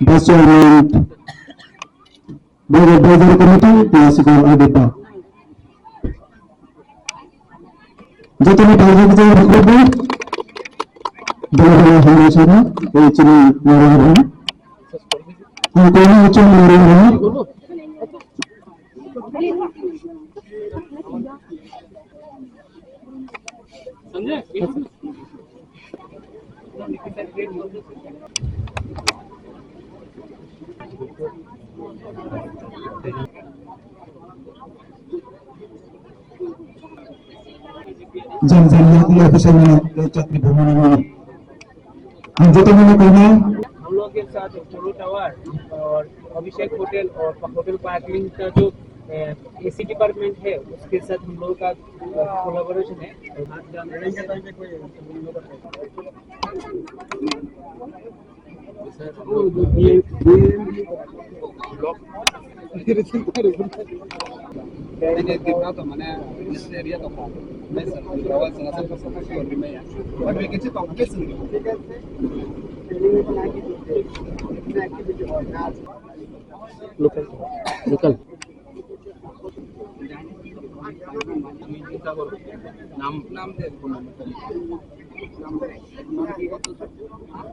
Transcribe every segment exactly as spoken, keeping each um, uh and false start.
Best Chairman, Bazar Bazar Committee, Klasikor Adita. Jotoni Bazar Bazar Committee, Bazar Bazar Committee, Bazar Bazar Committee, Bazar Bazar Committee, Jang jang ya ya bisa mana ya chat ni bumana mana. Ang joto mana kau na. हम लोग के साथ Toro tower और अभिषेक होटल और होटल पार्कलिंग का जो AC department है, उसके साथ हम लोगों का कोलाबोरेशन है। Local, local. নাম, নাম দে।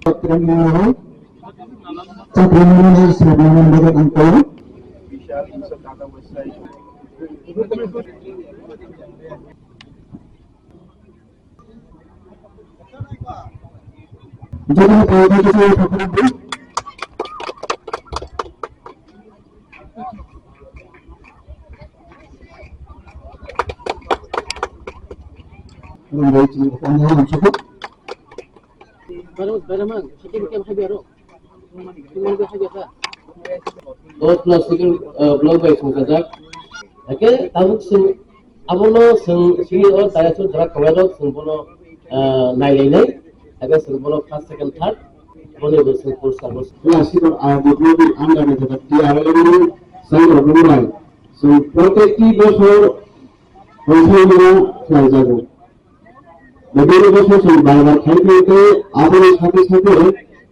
Chakramani, Chakramani, Sri Mohan Bhagat Uncle. Dos plus second, uh, block by songkajak. Hake tabuk sing abono sing sini o daya su jora kawai rok sing bono, uh, nai lai nai. Hake sing bono first, second, third. Bono bo sing first, third. Classical R D P under the T R L M sing rok nai. Sing protekti bosor bosor nai jago. Bebini bosor song bai bai khai khai tei aboni sakhe sakhe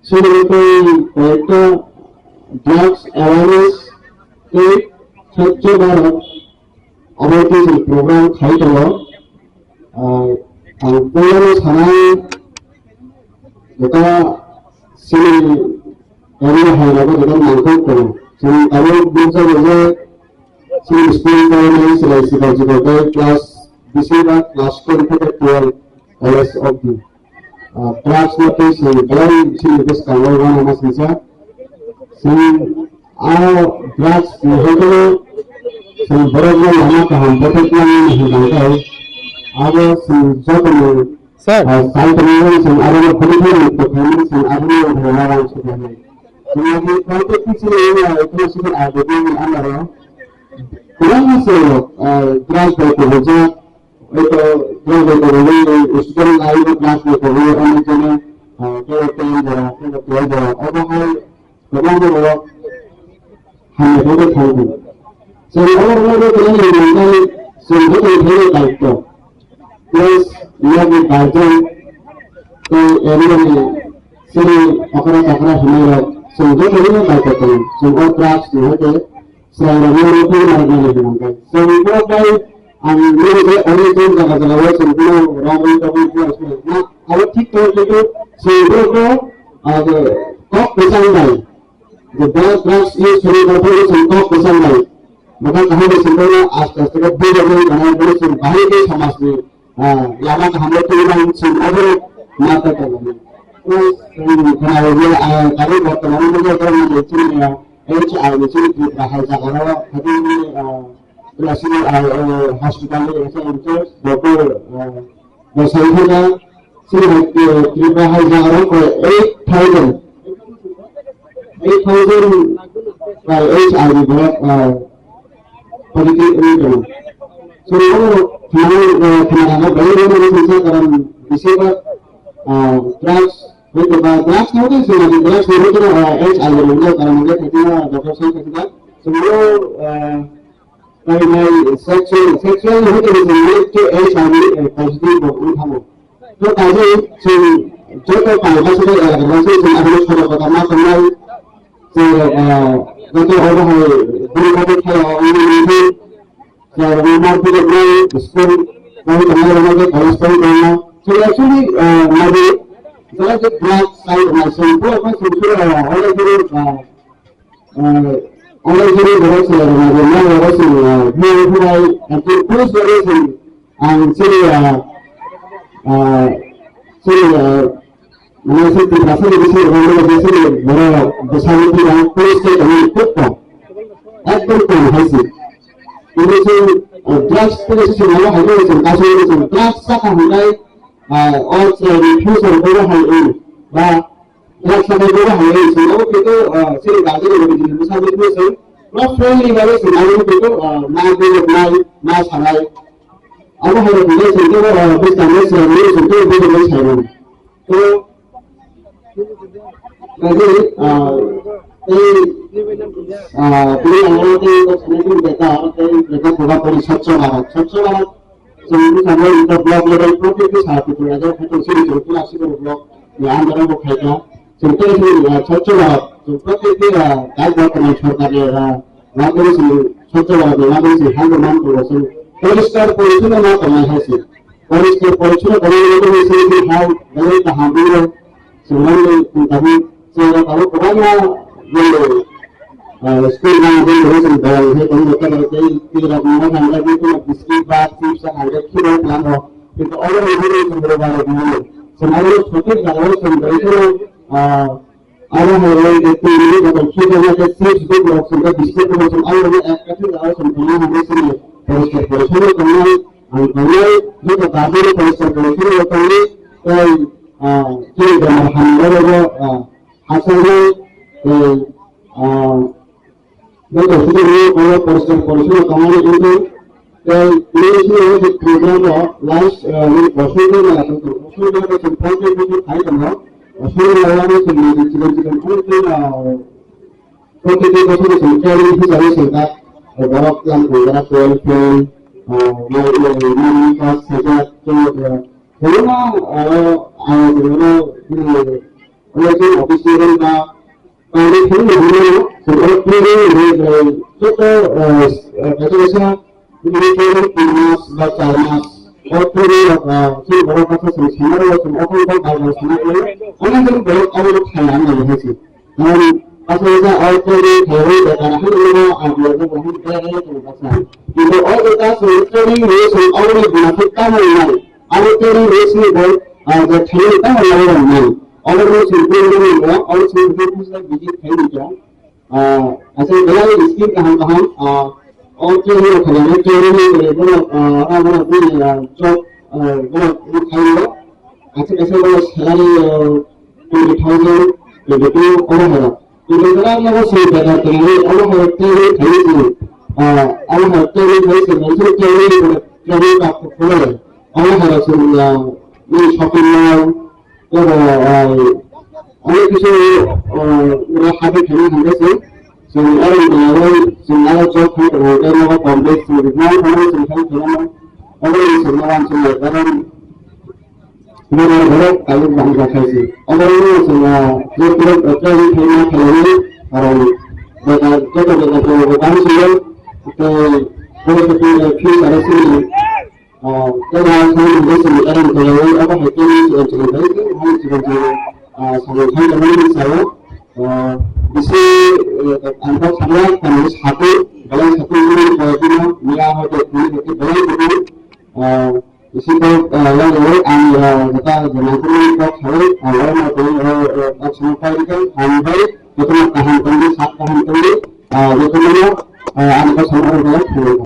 chini tei koyekta drugs awareness tei Swachh Bharat obo tei chwng program khai tongo. Ah, ang puilano sanai jeta chini area hai rogo jeta nangkuk tongo. Chwng tabuk nukjago je Chini school khainai chwrai sikal sikal tei class, bisi ba class ten theke twelve college obdi. Ah, drugs no tei chwng belai chini bwskango uanama swijak. Chwng a drugs ni hoiteno chwng borokno lama kaham bothop nangmani hwnka khe abo chwng jotoni, sir, ah, chai tongmani chwng abono phone khe mukto khaimani chwng abono uanama rang sukha nai. Chwng abo koi tei kiching wngya, ekheno sikhe R D P ni under o. Kwbangma se, ah, class bai kwrwngsa, hwnkhe class bai kwrwngwi student lai bo class bai kwrwngwi onek jone, ah, kebo ten jora, kebo twelve jora, obo hai kwbangma borok hamya khe thangkhu. Chwng obo rwngwi kwrwngwi rwngkhe chwng joto ni thani daityo. Plus, nokni guardian tei area ni chini okra chakra hwnwi rok chwng joto no daityo tongo. Chwng o drugs ni hwnkhe Chwrairokno rwphuru narwknani hwnangkhe. Chwng borok bai ang nini je onek jon jaga jagao chwng bono romwi tongwi phiyar swngo. Na, abo thik tongo, kintu chwng borokno, ah, je kok kwchang bai, je drugs, drugs use khainai borokno chwng kok kwchang bai, bwkha kaham bai chwng bono aste aste khe bujagwi manai bono chwng bahai khe samajni ah, lama kaham le twi nang chwng obo ma ta ta nang. Chwng khna hwnkhe, ah, kari bortoman o nokha borok nang chini, ah, H I ni chini Tripura hai jaga o, hadi ni, ah, Tripura chini, ah, eh, hospital ni kaisa in charge, doctor, ah, bwsai thangkha, chini hai, eh, Tripura hai jaga o koi eight thousand, eight thousand, ah, H I ni borok, ah, positive wngwi tongo. Chwng omo khwnani, eh, khwnarokno belai rwmani swijak, karon bisingo, ah, drugs, hwnkhe ba drugs no hwnkhe chwng drugs ni hwnkhe, ah, H I V rwmani karon hwnkhe thekno doctor sai thekjak. Chwng o, ah, nai nai sexual, sexual ni hwnkhe chwng to H I V, eh, positive bo wng thango. To kaisa chwng Joto pal bachai, eh, bachai chwng abono sodo kotor ma tongnai. Je, eh, joto obo hai bini kotor thaya o wngwi mantwi. Je, obo ma bini nai school bai tongnai, obo khe college bai tongnai. So actually, eh, mari, jara je drugs side ma chwng bo ma chwng sura, eh, obo jora, eh, Ah, onek jini borok se rwnai rwnai borok se, ah, biang hurai, ah, police borok se, ang chini, ah, ah, chini, ah, mane se Tiprasa ni bisingo rwnai rwnai se chini borok bwsai twi ang police se tongmani kok kok. Ekdom kok hai se. Ini se, ah, drugs tei se chini abo hai se kasu se drugs saka hwnai, ah, o chwraini future bobo hai wng ba Drugs sakai bobo hai wng song abo khe to, ah, chini guardian rok bini bwsa bini song no friendly bai song abo khe to, ah, ma bini nai ma sanai. Abo hai rok bini song to, ah, bwsa nai song bini song to bini bai sai rok. To kaje, ah, tei, ah, bini ang tei to sanai bini beta tei beta boga pori Swachh Bharat, Swachh Bharat. Chwng bwskango inta block level protekti sa kutung ajak khatung sini chwng class sini block ni under o khaika. Chwng tei sini, ah, Swachh Bharat, chwng protekti, ah, dai dai tongnai sorkar ni, ah, lagwi chwng Swachh Bharat ni lagwi chwng hai man tongo chwng poriskar porichonno ma tongnai hai se. Poriskar porichonno tongnai ni bagwi chwng hai belai kaham wngwi Chwng tabuk chwng tabuk kwbangma joto, ah, school rang joto chwng dol khe tong joto bai tei twi rok no hamjak joto no biscuit ba chips hamjak khiro tlango. Kintu oro ni bagwi chwng rwbai rok mano. Chwng abo sothik jaga o chwng bai kheno, ah, abo hai rok je twi rok joto khiro na khe chips bo rok chwng biscuit rok chwng abo rok no ek kathik jaga o chwng tongna hamjak chwng poriskar porichonno tongnai. Ang tongnai, joto guardian ni poriskar porichonno tongnai, tei, ah, chini bemar hamya rok, ah, hachal nai, tei, ah, joto sudu rok poriskar porichonno tongnai wngkha, tei bini simi o je program rok last, ah, ni bosor ni mela tong tongo, bosor ni mela tong tongo, bosor ni mela tong tongo, bosor ni mela tong tongo, bosor ni mela tong tongo, Protiti bosor bosor training hisabe sengkha, borok yang kongkara twelve fail, ah, nine, nine, nine pass, sajak, to, eh, kwbangma, ah, ang kwbangma, bini election office ni rang ba, ba ni thani ni hwnwi no, so, borok training ni hwnwi, eh, joto, eh, eh, kaisa kaisa, bini training tin mas ba char mas, o training rok, ah, chini borok kha chwng sana rw, chwng o khe ba bai bai sana rw, onek jon borok abo rok thai ang nai hai se. Ang asal sa auto ni thaiwi da kara hwn no ang ya da hwn da da da da sa. Ibo o da ta so story ni so auto ni bina thik ta mo nai. Auto ni ni si bo a da thaiwi ta mo nai nai. Auto ni si bo ni ni auto ni si bo ni sa biji thai ni ja. A asal da ni skin kaham kaham a auto ni thaiwi ni story ni ni bo a ra bo ni job a bo ni thaiwi. Asal asal bo salary twenty thousand, twenty two omo hai rok. Twenty two omo bo chwng betar tongwi omo hai rok tei khai chwng, ah, omo hai rok tei khai chwng, mungsa tei training ka khulai. Omo hai rok chwng, ah, nini shopping mall, oro, ah, onek kisu, ah, oro habi khaina hwnwi chwng, chwng oro nangwi chwng aro job khai tongo, tei nogo complex chwng rwkhe, omo chwng khai tongo, omo chwng nogo chwng lai karon. Bini borok tabuk bangsa khaisi. Oborokno chwng, ah, je borok, ah, training khaima khainani karon beta, joto beta borok bo bang sio. Tei borok khe tei future o chini, ah, tei ma thang ni chini karon khainani obo hai khe chini chini bai hai chini chini, ah, samung khai tongmani sao. Ah, bisi, eh, ang kok sakya kami satu, belai satu ini kaya kino, mia hote kini hote belai satu, ah, Isi kok, eh, yang lain ang, eh, kata jenang kini kok sawi, eh, lain aku, eh, eh, kok semua kau itu, hambai, itu mah tahan tunggu, sat tahan tunggu, eh, itu mana, eh, ang kok sama orang lain,